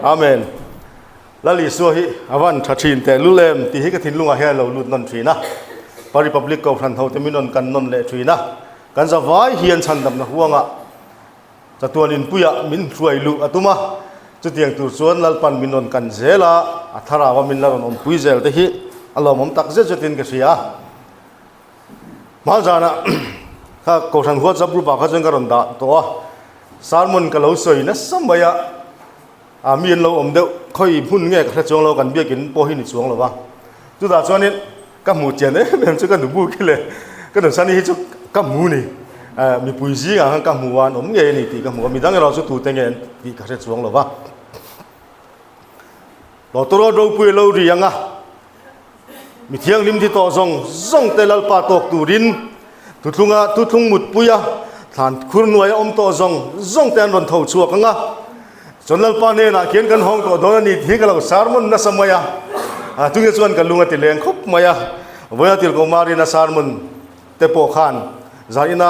Amen. Lal Isua hi a van tha thin teh lul em tih hi ka thinlungah hian a lo lut nawn thin a. Pa Republic Kohhran hote min rawn kan nawn leh thin a. Kan zavai hian chhandamna huangah chatuan inpuiah min hruai luh a tum a. Chutiang tur chuan Lalpan min rawn kan zel a, a thlarau a min la rawn awmpui zel te hi a lawmawm tak zet zetin ka hria a. Hma zanah kha Kohhran WhatsApp group ah kha chuan ka rawn dah tawh a, sermon ka lo sawi nasa mai a, ah mi an lo awm deuh khawi hmun nge ka hre chuang lo kan biakin pawh hi ni chuang lo va, chutah chuanin ka hmuh chian em em chu ka nubu khi leh ka nunsani hi chu ka hmu ni, eh mipui zingah khan ka hmu a an awm ngei a ni tih ka hmu a, midang erawh chu tute nge an tih ka hre chuang lo va. Tawtawrawt ropui a lo ri ang a. Mi thianghlim thi tawh zawng zawng te Lalpa tawk turin thutlunga thuthlung mutpuia thlan khur hnuaia awm tawh zawng zawng te an rawn tho chhuak ang a. Chuan Lalpa hnenah khian kan hawng tawh dawn a ni tih hi ka lo sermon nasa mai a. A tunge chuan ka lung a ti leng khawp mai a. Vawiin a tirhkoh Marina sermon te pawh khan zaina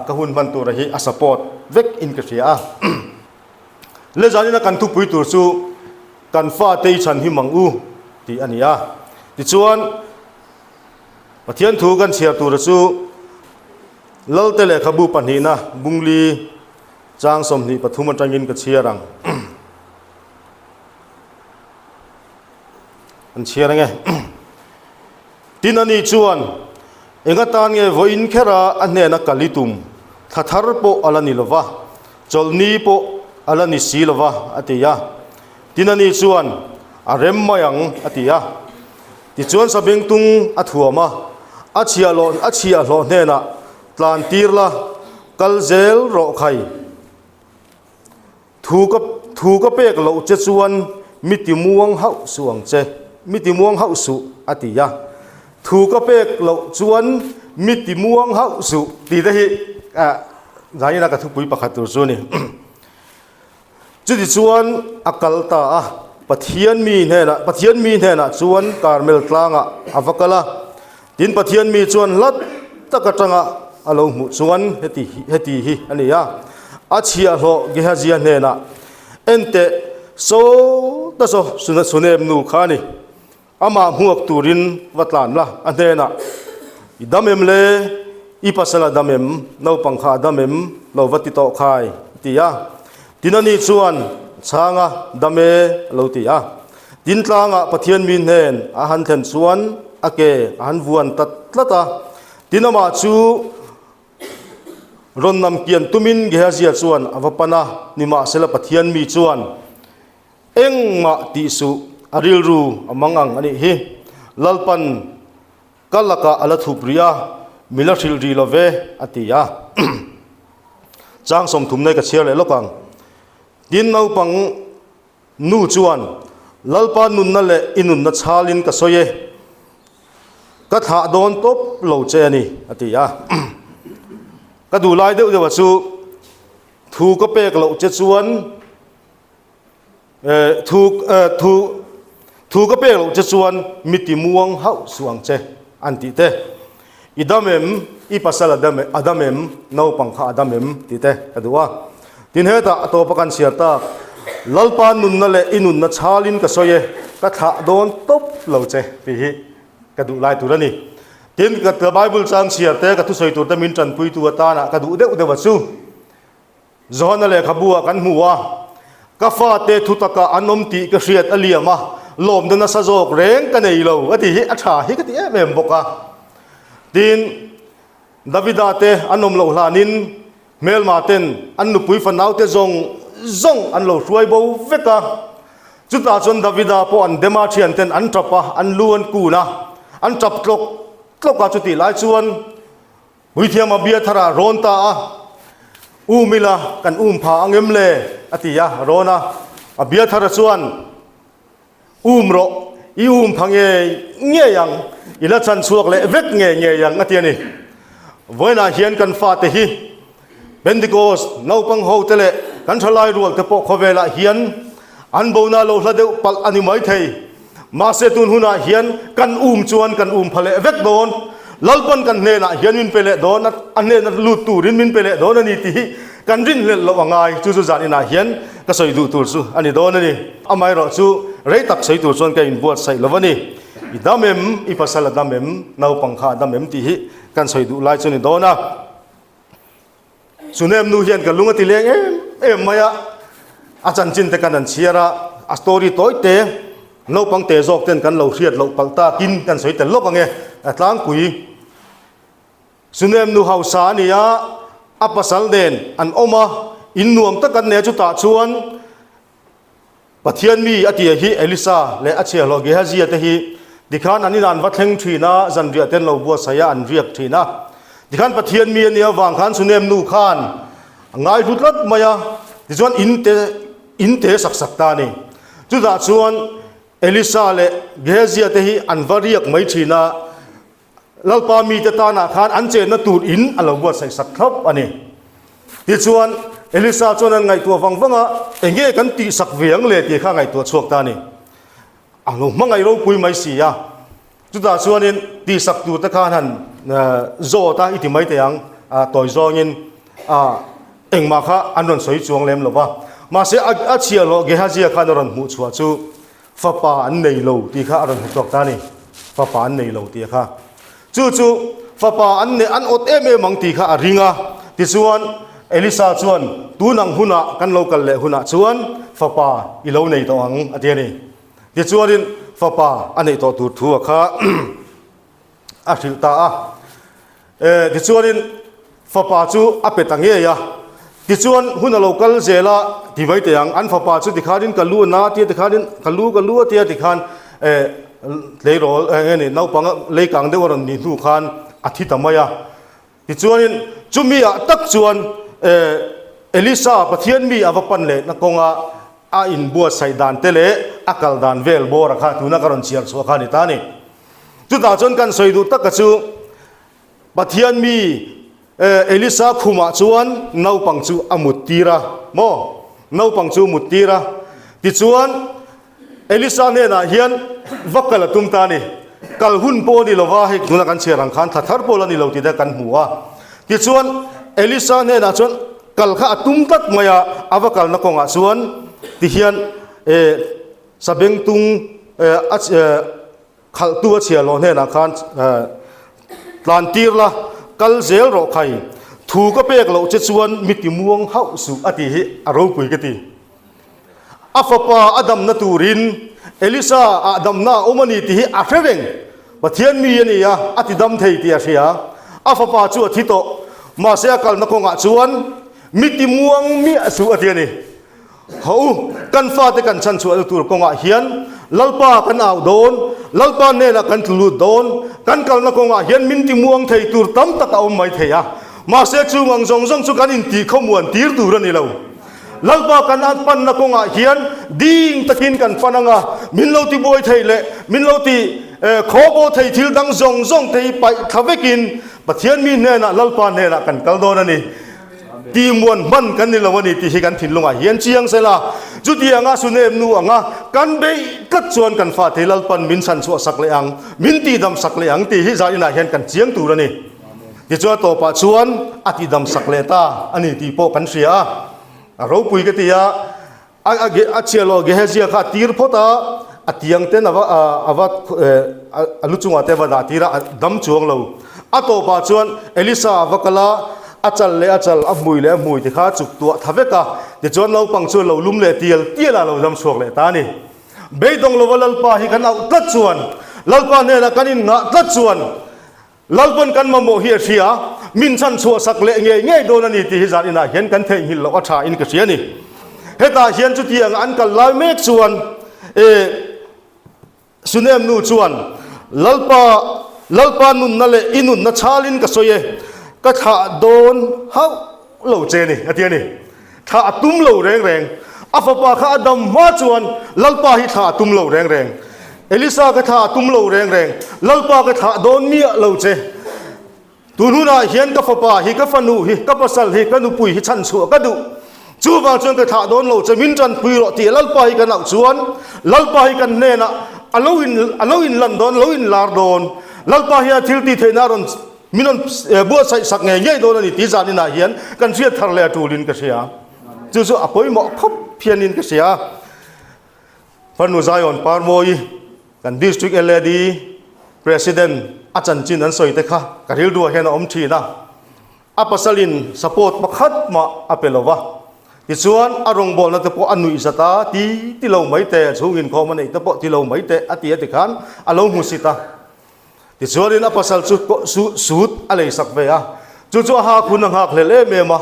ka hun hman tura hi a support vek in ka hria a. Le zanina kan thupui tur chu kan fate i chhan him ang u tih a ni a. Tichuan, Pathian thu kan chhiar tura chu Lalte lehkhabu pahnihna Bungli chang 23 atangin ka chhiar ang. An chhiar ange. Tin ani chuan, Eng atan nge vawiin khera a hnena kal i tum? Thla thar pawh a la ni lo va, chawlhni pawh a la ni si lo va, a ti a. Tin ani chuan, A rem mai ang, a ti a. Tichuan sabengtung a thuam a, a chhiahhlawh a chhiahhlawh hnenah, Tlan tir la, kal zel rawh khai. Thu ka thu ka pek loh che chuan mi ti muang hauh suh ang che, mi ti muang hauh suh, a ti a. Thu ka pek loh chuan mi ti muang hauh suh tih te hi zaina ka thupui pakhat tur chu a ni. Chutichuan a kal ta a, Pathian mi hnenah Pathian mi hnenah chuan Karmel tlangah a va kal a. Tin Pathian mi chuan hlat tak atanga a lo hmuh chuan heti heti hi a ni a, a chhiahhlawh Gehazia hnenah, Enteh, saw ta saw Sunem nu kha a ni, amah hmuak turin va tlan la, a hnenah, I dam em le? I pasal a dam em? Naupang kha a dam em? Lo va ti tawh khai, a ti a. Tin ani chuan, Chhanga dam e, a lo ti a. Tin tlangah Pathian mi hnen a han thlen chuan a ke a han vuan ta tlat a. Tin amah chu rawn nam kian tumin Gehazia chuan a va pan a, nimahsela Pathian mi chuan, Engmah tih suh, a rilru a mang ang a nih hi. Lalpan ka lakah a la thup rih a, mi la hrilh rih lo ve, a ti a. Chang 30 nei ka chhiar leh lawk ang. Tin naupang Nu chuan, Lalpa nunna leh i nunna chhalin ka sawi e, ka thlah dawn tawp lo che a ni, a ti a. Ka duh lai deuh deuh a chu, thu ka pek loh che chuan, thu, thu, thu ka pek loh che chuan mi ti muang hauh suh ang che, an tih te. I dam em? I pasal a dam a dam em? Naupang kha a dam em? Tih te ka duh a. Tin hetah a tawpa kan chhiar tak, Lalpa nunna leh i nunna chhalin ka sawi e, ka thlah dawn tawp lo che tih hi ka duh lai tur a ni. Tin, ka Bible chang chhiar te, ka thusawi tur te min tanpuitu atana ka duh deuh deuh a chu. Johana lehkhabu ah kan hmu a, Ka fate thutakah an awm tih ka hriat a liam a, lawmna nasa zawk reng ka nei lo a tih hi a tha hi ka ti em em bawk a. Tin, Davida te an awm loh hlanin hmelma ten an nupui fanaute zawng zawng an lo hruai bo vek a. Chutah chuan Davida pawh an dem a, thian ten an tap a, an lu an kun a, an tap tlawk tlawk a, chutih lai chuan Puithiam a bia tharah rawn ta a, Um ila kan um pha ang em le? a ti a, rawn a. A bia thara chuan, Um rawh, i um pha ngei ngei ang, i la chan chhuak leh vek ngei ngei ang, a ti a ni. Vawiinah hian kan fate hi Pentecost naupang ho te leh kan thalai rual te pawh khawvelah hian an bona lo hla deuh palh a ni maithei. Mahse tun hunah hian kan um chuan kan um pha leh vek dawn. Lalpan kan hnenah hian min pe leh dawn a, a hnena lut turin min pe leh dawn a ni tih hi kan rinhlelh loh a ngai. Chu chu zan inah hian ka sawi duh tur chu a ni dawn a ni. Amaherawh chu rei tak sawi tur chuan ka inbuatsaih lo a ni. I dam em? I pasal a dam em? Naupang kha a dam em? tih hi kan sawi duh lai chu a ni dawn a. Sunem nu hian ka lung a ti leng em em mai a, a chanchin te kan an chhiar a, a story tawi te naupang te zawk ten kan lo hriat loh palh takin kan sawi tel lawk ang e, a tlangpui. Sunem nu hausa a ni a, a pasal nen an awm a, in nuam tak an nei a chutah chuan Pathian mi a tia hi Elisa leh a chhiahhlawh Gehazia te hi tikhan an inah an va thleng thin a, zanriah te an lo buatsaih a, an riak thin a. Tikhan Pathian mi a nih avang khan Sunem nu khan a ngaihlu tlat mai a, tichuan in te in te sak sak ta a ni. Chutah chuan Elisa leh Gehazia te hi an va riak mai thin a, Lalpa mite tanah khan an chenna tur in a lo buatsaih sak thlawp a ni. Tichuan, Elisa chuan an ngaihtuah vang vang a, Enge kan tihsak ve ang le tih kha a ngaihtuah chhuak ta a ni. A lo hmangaih ropui mai si a. Chutah chuanin tihsak turte khan han zawt a, i ti mai teh ang, tawi zawngin engmah kha an rawn sawi chuang lem lo va. Mahse, a chhiahhlawh Gehazia khan a rawn hmuh chhuah chu Fapa an nei lo tih kha a rawn hmu chhuak ta a ni. Fapa an nei lo tih kha. Chu chu fapa an nei an awt em em ang tih kha a ring a. Tichuan Elisa chuan tun ang hunah kan lo kal leh hunah chuan fapa i lo nei tawh ang a ti a ni. Tichuanin fapa a neih tawh tur thu a kha a hrilh ta a. E, tichuanin fapa chu a pe ta ngei a. Tichuan hun a lo kal zel a, ti mai teh ang, an fapa chu tikhanin ka lu a na tia tikhanin ka lu ka lu a tia tikhan e, tleirawl e, nge ni naupang leikang deuh a rawn nih hnu khan a thi ta mai a. Tichuanin chumi ah tak chuan e, Elisa Pathian mi a va pan lehna kawnga a inbuatsaih dan te leh a kal dan vel bawr a kha tuna ka rawn chhiar chhuah kha a ni ta a ni. Chutah chuan kan sawi duh taka chu Pathian mi Elisa khumah chuan naupang chu a mut tir a maw? Naupang chu mut tir a. Tichuan Elisa hnenah hian va kal a tum ta a ni. Kal hun pawh a ni lo va, hei tuna kan chhiar ang khan thla thar pawh la ni lo tih te kan hmu a. Tichuan Elisa hnenah chuan kal kha a tum tlat mai a, a va kalna kawngah chuan tihian Sabengtung a Khalhtu a chhiah loh hnenah khan tlan tir la, kal zel rawh khai, thu ka pek loh che chuan mi ti muang hauh suh a tih hi a ropui ka ti. A fapa a damna turin Elisa ah damna a awm a ni tih hi a hre reng. Pathian mi a ni a, a ti dam thei tih a hria. A fapa chu a thi tawh, mahse a kalna kawngah chuan mi ti muang miah suh a ti a ni. Ho u, kan fate kan chhan chhuahna tur kawngah hian Lalpa kan au dawn, Lalpa hnenah kan tlu lut dawn, kan kalna kawngah hian min timuang thei tur tam tak a awm mai thei a, mahse chung ang zawng zawng chu kan intih khawmuan tir tur a ni lo. Lalpa kan an panna kawngah hian ding takin kan pan ang a, min lo tibuai thei leh min lo ti khawbaw thei thil dang zawng zawng te hi paih thla vekin Pathian mi hnenah Lalpa hnenah kan kal dawn a ni. Tihmuan hman kan ni lo a ni tih hi kan thinlungah hian chiang se la, chutianga Sunem nu anga kan beih tlat chuan kan fate Lalpan min chhan chhuah sak leh ang, min tihdam sak leh ang tih hi zaninah hian kan chiang tur a ni. Tichuan a tawpah chuan a tihdam sak leh ta a ni tih pawh kan hria a, a ropui ka ti a. A a a chhiah loh Gehazia kha a tir phawt a, a tiang ten a va a va a lu chungah te a va dah tir a, a dam chuang lo. A tawpah chuan Elisa a va kal a, a chal leh a chal, a hmui leh a hmui te kha a chuk tuah tha vek a, tichuan naupang chu a lo lum leh tial tial a, a lo dam chhuak leh ta a ni. Beidawng lova Lalpa hi kan auh tlat chuan, Lalpa hnenah kan inngah tlat chuan, Lalpawn kan mamawh hi a hria, min chhan chhuah sak leh ngei ngei dawn a ni tih hi zan inah hian kan theihnghilh loh a tha in ka hria a ni. Hetah hian chutiang an kal lai mek chuan e Sunem nu chuan Lalpa, Lalpa nunna leh i nunna chhalin ka sawi e, ka thlah dawn hauh lo che ni a ti a ni. Thlah a tum lo reng reng. A fapa kha a dam hma chuan Lalpa hi thlah a tum lo reng reng. Elisa ka thlah a tum lo reng reng. Lalpa ka thlah dawn miah lo che. Tun hunah hian ka fapa hi, ka fanu hi, ka pasal hi, ka nupui hi chhan chhuah ka duh. Chuvang chuan ka thlah dawn lo che, min tanpui rawh tih Lalpa hi kan auh chuan Lalpa hi kan hnenah a lo in a lo inlan dawn, a lo inlar dawn. Lalpa hian a thil tih theihna a rawn Min rawn buatsaih sak ngei ngei dawn a ni tih zan inah hian kan hriat thar leh a tulin ka hria. Chu chu a pawimawh khawp. phianin ka hria a. Farnu Zion Parmawi kan District LAD President a chanchin an sawi te kha ka rilruah hian a awm thin a. A pasalin support pakhat mah a pe lo va, tichuan a rawngbawlna te pawh a nuih zat a, ti ti lo mai teh, chhung inkhawm a neih te pawh ti lo mai teh a ti a tikhan a lo hmu sit a. Tichuanin a pasal chu suit a lei sak ve a, chu chu a hak hun a nghak hlel em em a.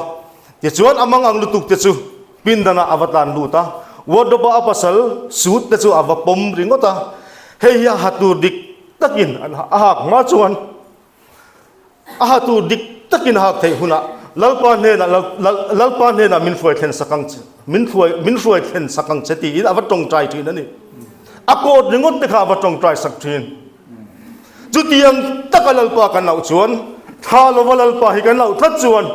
Tichuan a mang ang lutuk te chu pindanah a va tlan lut a, wardrobe-a a pasal suit te chu a va pawm ringawt a, hei hi a ha tur dik takin a hak hma chuan A ha tur dik takin a hak theih hunah Lalpa hnenah Lalpa hnenah min hruai thlen sak ang che, min hruai min hruai thlen sak ang che tiin a va tawngtai thin a ni. A coat ringawt te kha a va tawngtai sak thin. Chutiang taka Lalpa kan auh chuan, thla lova Lalpa hi kan auh tlat chuan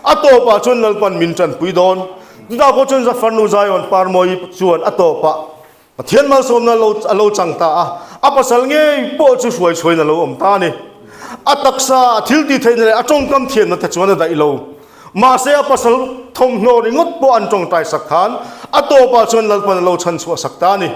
a tawpah chuan Lalpan min tanpui dawn. Chutah pawh chuan Zafarnu Zion Parmawi chuan a tawpah Pathian malsawmna lo a lo chang ta a, a pasal ngei pawh chu hruai chhuain a lo awm ta a ni. A taksa, a thil tih theihna leh a tawngkam thiamna te chuan a daih lo. Mahse a pasal thawmhnaw ringawt pawh an tawngtai sak khan a tawpah chuan Lalpan a lo chhan chhuah sak ta a ni.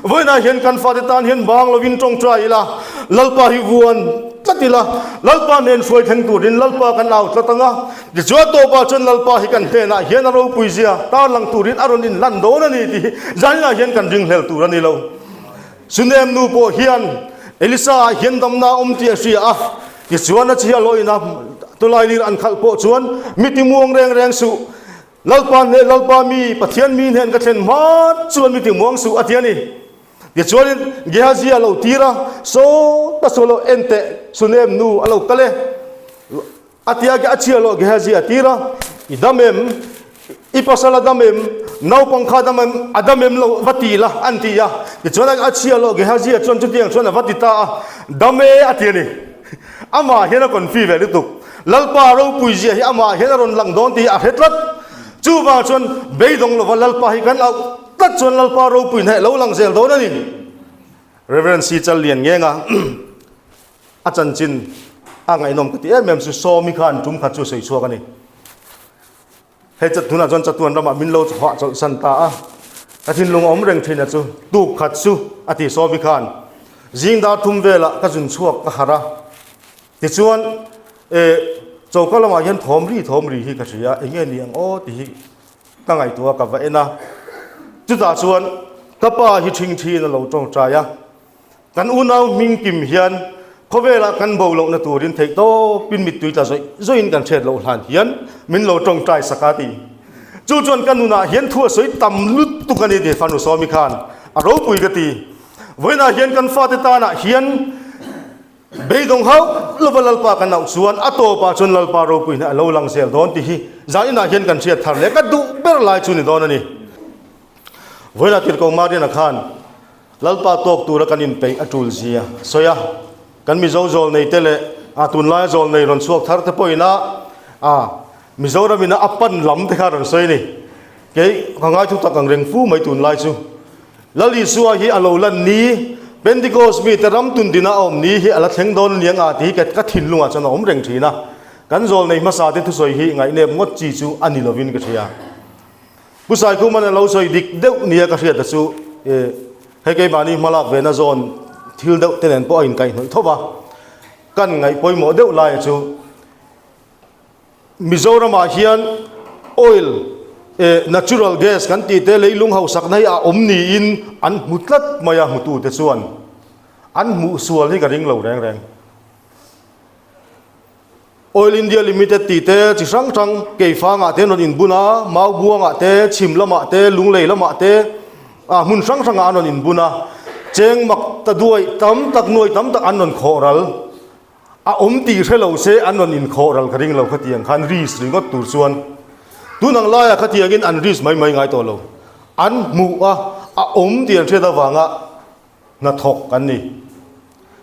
Vawiinah hian kan fate tan hian bang lovin tawngtai ila, Lalpa hi vuan tlat ila, Lalpa nen hruai thleng turin Lalpa kan au tlat ang a, Tichuan tawpah chuan Lalpa hi kan hnenah hian a ropui zia tarlang turin a rawn inhlan dawn a ni tih hi zaninah hian kan ringhlel tur a ni lo. Sunem nu pawh hian Elisa ah hian damna a awm tih a hria a, tichuan a chhia lawina tawlailir an khalh pawh chuan mi timuang reng reng suh, Lalpa hneh Lalpa mi Pathian mi hnen ka thlen hma chuan mi timuang suh a ti a ni. Tichuanin Gehazi a lo tir a, Saw ta saw lo en teh Sunem nu a lo kal e. A ti a, a chhia loh Gehazi a tir a, I dam em? I pasal a dam em? Naupang kha a dam em? A dam em lo va ti la, an ti a. Tichuan a chhia loh Gehazi a chuan chutiang chuan a va ti ta a, Dam e a ti a ni. Amah hian a confi ve lutuk. Lalpa ropui zia hi amah hian a rawn lang dawn tih hi a hre tlat. Chuvang chuan beidawng lova Lalpa hi kan auh tlat chuan Lalpa ropui hnaih lo lang zel dawn a ni. Reverend C. Challian Ngenga. A chanchin a ngaihnawm ka ti em em chu Sawmi khan tum khat chu a sawi chhuak a ni. Hei chat tunah chuan chatuan ramah min lo chhuah chawlhsan ta a, ka thinlung a awm reng thin a chu tuk khat chu a ti Sawmi khan. Zing dar thum velah ka zun chhuak ka harh a, tichuan eh choka lamah hian thawm ri thawm ri hi ka hria a, eng nge ni ang aw ti hi ka ngaihtuah a ka va en a, chutah chuan ka pa hi thingthiin a lo tawngtai a. Kan unau hming kim hian khawvelah kan bo lohna turin theih tawpin mittui tla zawih zawihin kan hriat loh hlan hian min lo tawngtai sak a ti. Chu chuan ka nunah hian thu a sawi tam lutuk a ni ti fanu Sawmi khan a ropui ka ti. Vawiinah hian kan fate tanah hian beidawng hauh lova Lalpa kan auh chuan a tawpah chuan Lalpa ropuina a lo lang zel dawn tih hi zaninah hian kan hriat thar leh ka duh ber lai chu ni dawn a ni. Vawiinah Tirhkoh Mariana khan Lalpa tawk tura kan inpeih a tul zia a sawi a, kan Mizo zawlnei te leh a tunlaia zawlnei rawn chhuak thar te pawhin a a Mizoram ina a pan lam te kha rawn sawi a ni. Kei ka ngai thu tak ang reng fu mai tunlai chu. Lal Isua hi a lo lan ni, Pentecost mite ram tundina a awm ni hi a la thleng dawn a niang a tih hi ka thinlungah chuan a awm reng thin a. Kan zawlnei hmasa te thusawi hi ngaihnep ngawt chi chu a ni lovin ka hria. Pu Saikhuman a lo sawi dik deuh nia ka hriat a chu e hei keimahni hmalak ve na zawn thil deuh te nen pawh a inkaihhnawih tho va, kan ngaih pawimawh deuh lai a chu Mizoramah hian oil e natural gas kan tih te leilung hausakna hi a awm niin an hmu tlat mai a hmutute chuan an hmuh sual hi ka ring lo reng reng. Oil India Limited tih te chi hrang hrang Keifangah te an rawn inbun a, Maubuangah te, Chhim lamah te, Lunglei lamah te, ah hmun hrang hrangah an rawn inbun a, cheng mak ta duai tam tak nuai tam tak an rawn khawh ral. A awm tih hre lo se an rawn inkhawh ral ka ring lo khatiang khan risk ringawt tur chuan tun ang laiah khatiangin an risk mai mai ngai tawh lo. An hmuh a, a awm tih an hriat avanga hnathawk an ni.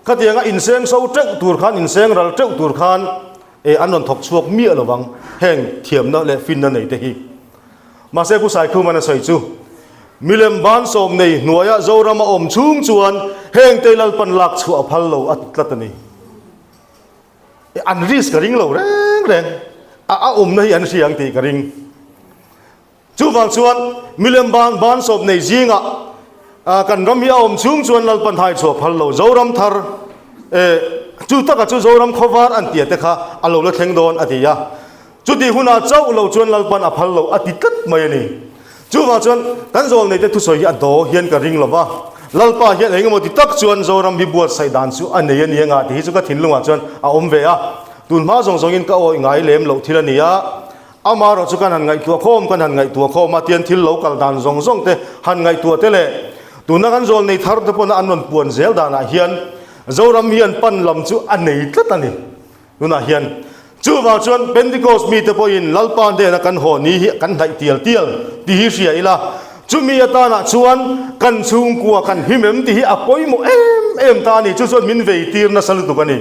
Khatianga inseng so teuh tur khan, inseng ral teuh tur khan eh an rawn thawk chhuak miah lo vang heng thiamna leh finna nei te hi. Mahse Pu Saikhuman a sawi chu, Milem ban sawm nei hnuaia Zoram a awm chhung chuan heng te Lalpan lak chhuah a phal lo a ti tlat a ni. An risk ka ring lo reng reng, a a awmna hi an hria ang tih ka ring. Chuvang chuan milem ban ban sawp nei zingah kan ram hi a awm chhung chuan Lalpan hai chhuah phal lo Zoram thar chu taka chu Zoram khawvar an tia te kha a lo la thleng dawn a ti a. Chutih hunah chauh lo chuan Lalpan a phal lo a ti tlat mai a ni. Chuvang chuan kan zawl neite thusawi hi a daw hian ka ring lo va, Lalpa hian engemaw ti tak chuan Zoram hi buatsaih dan chu a nei a ni anga tih hi chu ka thinlungah chuan a awm ve a. Tun hma zawng zawngin ka awih ngai lem loh thil a ni a, amaherawh chu kan han ngaihtuah khawm kan han ngaihtuah khawm a, tian thil lo kal dan zawng zawng te han ngaihtuah te leh tuna kan zawl nei thar te pawna an rawn puan zel danah hian Zoram hian pan lam chu a nei tlat a ni. Tunah hian chuvang chuan Pentecost mite pawhin Lalpa hnena kan haw ni hi kan hnaih tial tial tih hi hria ila, chumi atanah chuan kan chhungkua kan him em tih hi a pawimawh em em ta a ni. Chu chuan min vei tir nasa lutuk a ni.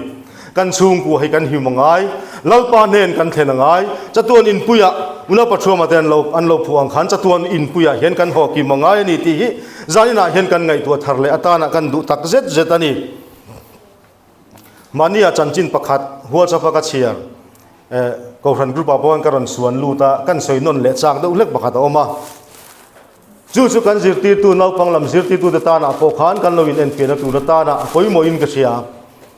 Kan chhungkua hi kan him a ngai, Lalpa hnen kan thlen a ngai. Chatuan inpuiah Una Pathuama te an lo an lo phuh ang khan chatuan inpuiah hian kan haw kim a ngai a ni tih hi zaninah hian kan ngaihtuah thar leh atanah kan duh tak zet zet a ni. Mahnia chanchin pakhat WhatsApp a ka chhiar eh Kohhran group ah pawh hian ka rawn suan lut a, kan sawi nawn leh chak deuh hlek pakhat a awm a. Chu chu kan zirtirtu naupang lam zirtirtute tanah pawh khan kan lo in enfiahna tur atana a pawimawhin ka hria.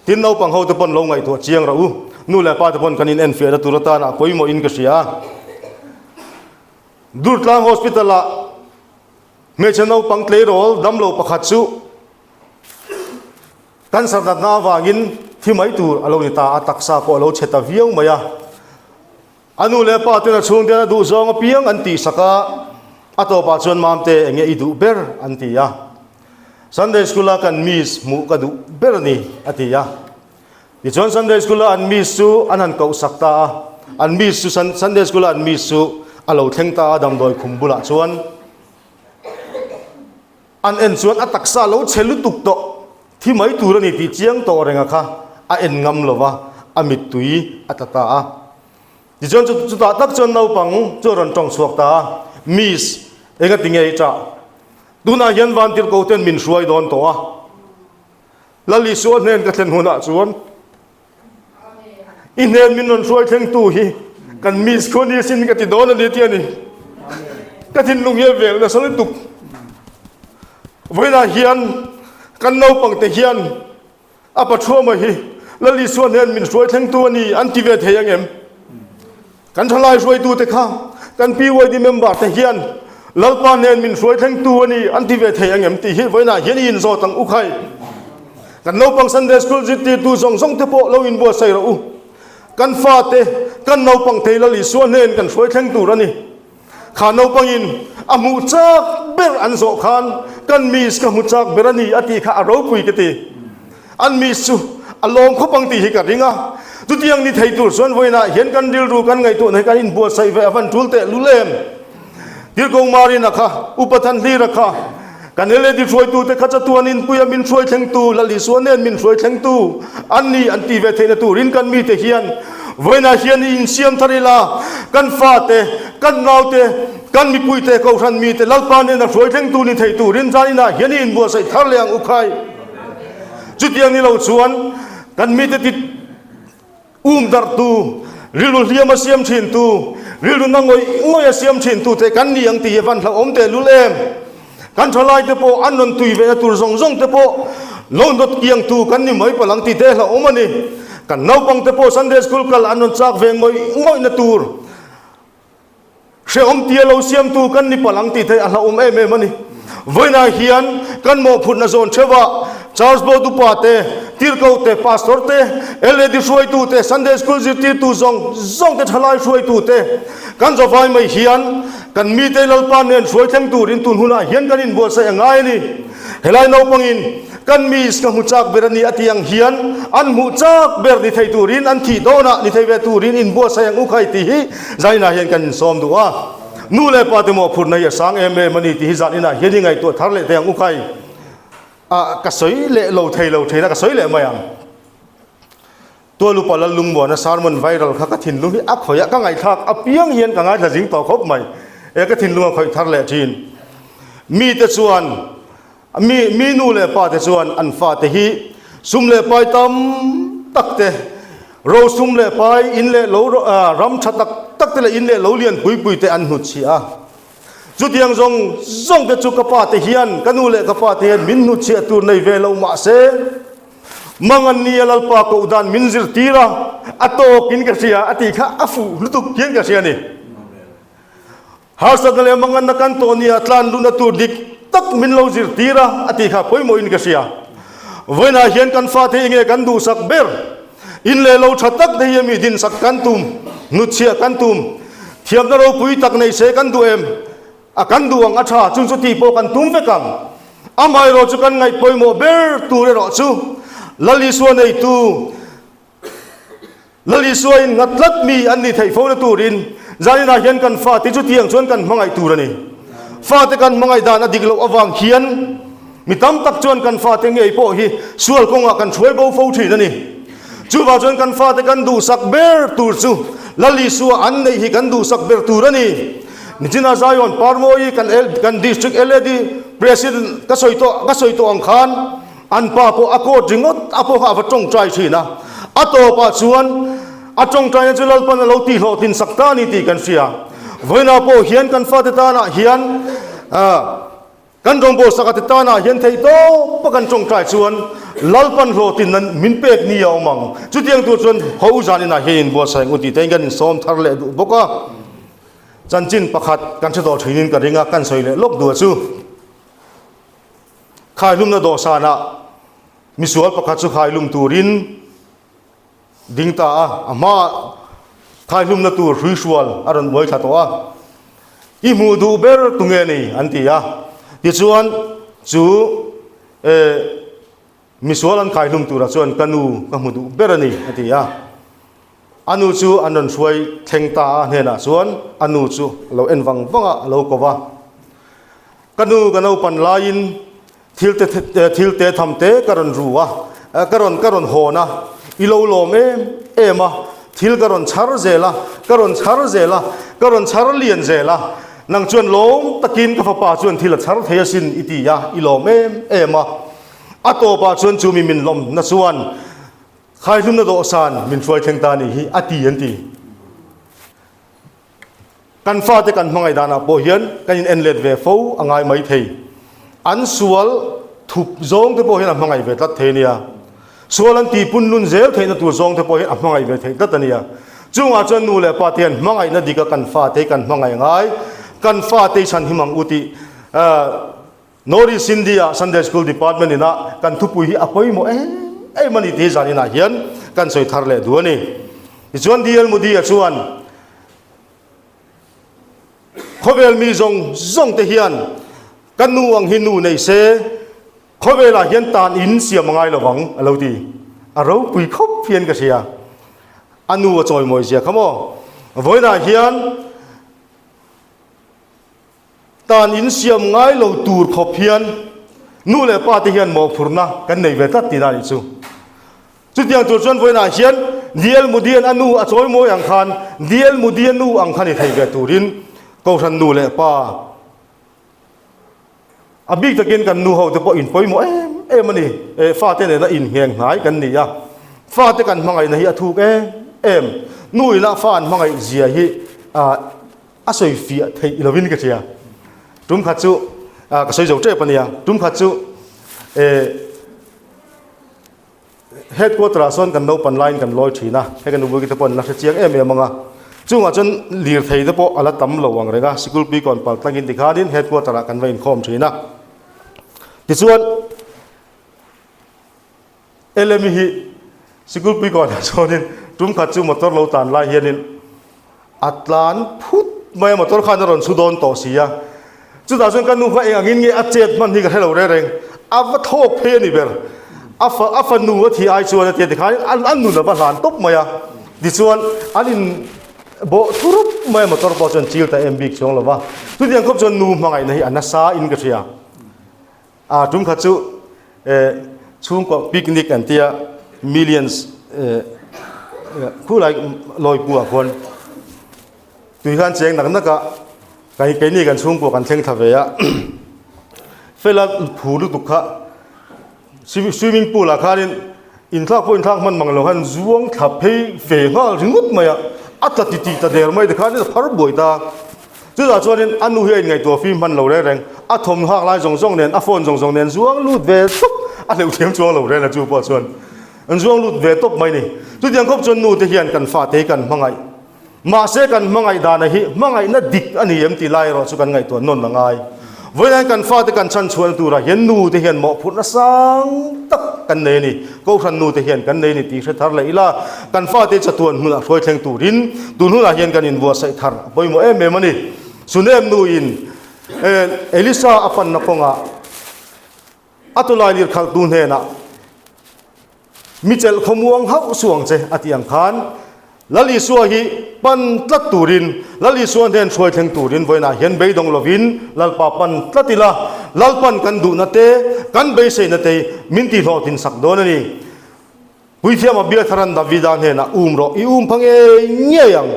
Tin naupang ho te pawn lo ngaihtuah chiang rauh u, nu leh pa te pawn kan in enfiahna tur atana a pawimawhin ka hria. Durtlang Hospital ah hmeichhe naupang tleirawl damlo pakhat chu Cancer natna avangin thi mai tur a lo ni ta a, taksa pawh a lo chhe ta viau mai a. A nu leh pa ten a chhungten a duh zawng apiang an tihsak a, a tawpah chuan Mamte enge i duh ber an ti a. Sunday School a kan miss hmuh ka duh ber a ni a ti a. Tichuan Sunday School a an miss chu an han kohsak ta a, an miss chu Sunday School a an miss chu a lo thleng ta a damdawi khum bulah chuan. An en chuan a taksa lo chhe lutuk tawh, thi mai tur a ni tih chiang tawh renga kha a en ngam lo va, a mittui a tla ta a. Tichuan chutah tak chuan naupang chu a rawn tawng chhuak ta a, Miss, engati nge i ṭah? Tunah hian vantirhko ten min hruai dawn tawh a, Lal Isua hnen ka thlen hunah chuan I hnen min rawn hruai thlengtu hi kan miss khaw ni sin ka ti dawn a ni tih a ni. Ka thinlung hi a vel nasa lutuk. Vawiinah hian kan naupangte hian a Pathuama hi Lal Isua hnen min hruai thlengtu a ni an ti ve thei ang em? Kan thalai hruaitute kha kan PYD member te hian Lalpa hnen min hruai thlengtu a ni an ti ve thei ang em tih hi vawiinah hian i inzawt ang u khai. Kan naupang Sunday School zirtirtu zawng zawng te pawh lo inbuatsaih rawh u. Kan fate, kan naupang thei Lal Isua hnen kan hruai thleng tur a ni. Kha naupangin a hmuh chak ber an zawh khan kan miss ka hmu chak ber a ni a tih kha a ropui ka ti. An miss chu a lawm khawp ang tih hi ka ring a, chutiang ni thei tur chuan vawiinah hian kan rilru kan ngaihtuahna hi kan inbuatsaih ve a van tul teh lul em? Tirhko Marina kha, Upa Thanhlira kha, kan LAD hruaitute kha chatuan inpuia min hruai thlengtu, Lal Isua nen min hruai thlengtu an ni an ti ve theihna turin kan mite hian vawiinah hian i insiam thar ila, kan fate, kan naute, kan mipuite, Kohhran mite Lalpa nena hruai thlengtu ni thei turin zaninah hian i inbuatsaih thar leh ang u khai. Chutiang ni lo chuan kan mite ti um darhtu, rilru hliam a siam thintu, rilru na ngawih ngawih a siam thintu te kan ni ang tih hi van hlauhawm teh lul em? Kan thalai te pawh an rawn tui vehna tur zawng zawng te pawh lo nawt kiangtu kan ni mai palh ang tih te hlauhawm a ni. Kan naupang te pawh Sunday School kal an rawn chak ve ngawih ngawihna tur Hrehawm tia lo siamtu kan ni palh ang tih theih a hlauhawm em em a ni. Vawiinah hian kan mawhphurhna zawn theuhah Charles Board upa te, Tirhko te, Pastor te, LAD hruaitu te, Sunday School zirtirtu zawng zawng te, thalai hruaitu te kan zawvai mai hian kan mite Lalpa nen hruai thleng turin tun hunah hian kan inbuatsaih a ngai a ni. Helai naupangin kan miss ka hmu chak ber a ni a tih ang hian an hmuh chak ber ni thei turin an thih dawnah ni thei ve turin inbuatsaih ang u khai tih hi zaninah hian kan insawm duh a. Nu leh pa te mawhphurhna hi a sang em em a ni tih hi zaninah hian i ngaihtuah thar leh teh ang u khai. Ah ka sawi leh lo thei lo theina ka sawi leh mai ang. Tualupa Lallungmuana sermon viral kha ka thinlung hi a khawih a, ka ngaihthlak apiang hian ka ngaithla zing tawh khawp mai. E ka thinlung a khawih thar leh thin. Mite chuan, mi mi nu leh pa te chuan an fate hi sum leh pai tam tak te, ro sum leh pai in leh lo ram tha tak tak te leh in leh lo lian pui pui te an hnutchhiah a. Chutiang zawng zawng te chu ka pa te hian, ka nu leh ka pa te hian min hnutchhiah tur nei ve lo mah se, Mangan nia Lalpa koh dan min zirtir a, a tawkin ka hria a tih kha a fuh lutuk hian ka hria a ni. Harsatna leh manganna kan tawh nia tlan luhna tur dik tak min lo zirtir a, a tih kha pawimawhin ka hria. Vawiinah hian kan fate hi nge kan duhsak ber? In leh lo tha tak te hi ami dinsak kan tum, hnutchhiah kan tum, thiamna ropui tak nei se kan duh em? A kan duh ang a tha, chung chu tih pawh kan tum vek ang. Amaherawh chu kan ngaih pawimawh ber tur erawh chu Lal Isua neitu, Lal Isua in nghat tlat mi an nih theih fo na turin zaninah hian kan fate chu tiang chuan kan hmangaih tur a ni. Fate kan hmangaih dan a dik loh avang hian mi tam tak chuan kan fate ngei pawh hi sual kawngah kan hruai bo fo thin a ni. Chuvang chuan kan fate kan duhsak ber tur chu Lal Isua an neih hi kan duhsak ber tur a ni. Nichina Zion Parmawi kan kan District LAD President ka sawi tawh ka sawi tawh ang khan An pa pawh a court ringawt a pawh kha a va tawngtai thin a, a tawpah chuan a tawngtaina chu Lalpan a lo tihhlawhtlin sak ta a ni tih kan hria. Vawiinah pawh hian kan fate tanah hian kan rawngbawlh saka te tanah hian theih tawpa kan tawngtai chuan Lalpan hlawhtlinna min pek ni a awm ang. Chutiang tur chuan ho zaninah hian inbuatsaih ang u tih te hian kan insawm thar leh duh bawk a. Chanchin pakhat kan hre tawh thinin ka ring a, kan sawi leh lawk duh a chu. Khailumna dawhsanah misual pakhat chu khailum turin ding ta a, a hmaah khailumna tur hruihrual a rawn buai thla tawh a. I hmuh duh ber tunge ni? an ti a. Tichuan chu eh misual an khaihlum turah chuan ka nu ka hmu duh ber a ni a ti a. A nu chu an rawn hruai thleng ta a hnenah chuan a nu chu a lo en vang vang a, a lo ko va. Ka nu ka naupan laiin thil te thil te tham te ka rawn ru a, ka rawn ka rawn hawn a, i lo lawm em em a, thil ka rawn chhar zel a, ka rawn chhar zel a, ka rawn chhar lian zel a, nang chuan lawm takin ka fapa chuan thil a chhar thei asin i ti a, i lawm em em a. A tawpah chuan chu mi min lawmna chuan Khaihlumna dawhsan min hruai thleng ta a nih hi a ti an ti. Kan fate kan hmangaih danah pawh hian kan in en let ve fo a ngai mai thei. An sual thup zawng te pawh hian a hmangaih ve tlat thei a nia. Sual an tihpun nun zel theihna tur zawng te pawh hian a hmangaih ve thei tlat a nia. Chungah chuan nu leh pa te hian hmangaihna dika kan fate hi kan hmangaih ngai, kan fate hi chhanhim ang u tih North East India Sunday School Department ina kan thupui hi a pawimawh em em a ni tih zan inah hian kan sawi thar leh duh a ni. Tichuan DL Modi-a chuan khawvel mi zawng zawng te hian ka nu ang hi nu nei se khawvelah hian tan in siam a ngai lo vang a lo ti. A ropui khawp hian ka hria. A nu a chawimawi zia kha maw. Vawiinah hian Tan in siam ngai lo tur khawp hian nu leh pa te hian mawhphurhna kan nei ve tlat tihna a nih chu. Chutiang tur chuan vawiinah hian DL Modi-a'n a nu a chawi mawi ang khan DL Modi-a nu ang kha ni thei ve turin Kohhran nu leh pa a bik takin kan nu ho te pawh in pawimawh em em a ni. Eh fate nena inngeng hnai kan ni a, fate kan hmangaihna hi a thuk em em. Nu ina fa an hmangaih zia hi ah A sawi fiah theih lovin ka hria. Tum khat chu ka sawi zo tep a nia. Tum khat chu headquarter ah sawn kan naupan laiin kan lawi thin a, hei kan nupui te pawh an la hre chiang em em ang a. Chungah chuan lirthei te pawh a la tam lo ang reng a, sikul pui kawn pal tlangin tikhanin headquarter ah kan va inkhawm thin a. Tichuan. Elemi hi Sikulpui kawnah chuanin tum khat chu motor lo tlan lai hianin a tlan phut mai a, motor khan a rawn chhu dawn tawh si a. Chutah chuan ka nu kha eng angin nge a chet hman hi ka hre lo reng reng, a va thawk phei a ni ber. A fa a fanu a thih ai chuan a ti a tikhanin a nun a va hlan tawp mai a. Tichuan an in bawh thurup mai a, motor pawh chuan chil ta em bik chuang lo va. Chutiang khawp chuan nu hmangaihna hi a nasa in ka hria. A tum khat chu eh chhungkaw picnic an tia millions eh khulai lawipua khuan tui khan cheng nak nak a kai keini kan chhungkua kan thleng thla ve a fela phur lutuk kha swimming pool ah khanin inthlak pawh inthlak hman mang lo khan zuang thla phei ve nghal ringawt mai a a tla titih ta der mai tikhanin a phar buai ta. Chutah chuanin a nu hi a inngaihtuah fim hman lo reng reng, a thawm hak lai zawng zawng nen, a phone zawng zawng nen zuang lut ve tawp, a hleuh thiam chuang lo reng a chu pawh chuan an zuang lut ve tawp mai ni. Chutiang khawp chuan nu te hian kan fate hi kan hmangaih. Mahse kan hmangaih dana hi hmangaihna dik a ni em tih lai erawh chu kan ngaihtuah nawn a ngai. Vawiin kan fate kan chhan chhuahna turah hian nu te hian mawhphurhna sang tak kan nei a ni. Kohhran nu te hian kan nei a ni tih hre thar leh ila, kan fate chatuan hmunah hruai thleng turin tun hunah hian kan inbuatsaih thar a pawimawh em em a ni. Sunem nuin Elisa a panna kawngah a tawlai lir khalhtu hnenah, Mi chelh khawmuang hauh suh ang che, a tih ang khan Lal Isua hi pan tlat turin, Lal Isua hnen hruai thleng turin vawiinah hian beidawng lovin Lalpa pan tlat ila, Lalpan kan duhna te, kan beiseina te min tihhlawhtlin sak dawn a ni. Puithiama Biatharan Davida hnenah um rawh, i um pha ngei ngei ang.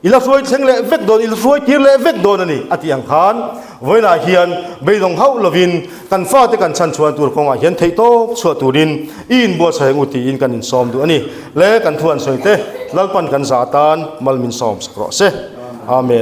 I la hruai thleng leh vek dawn, i la hruai tir leh vek dawn a ni, a tih ang khan vawiinah hian beidawng hauh lovin kan fate kan chhan chhuan tur kawngah hian theihtawp chhuah turin i inbuatsaih ang u tiin kan insawm duh a ni. Le kan thu an sawi te, Lalpan kan zah atan mal min sawm sak rawh se. Amen.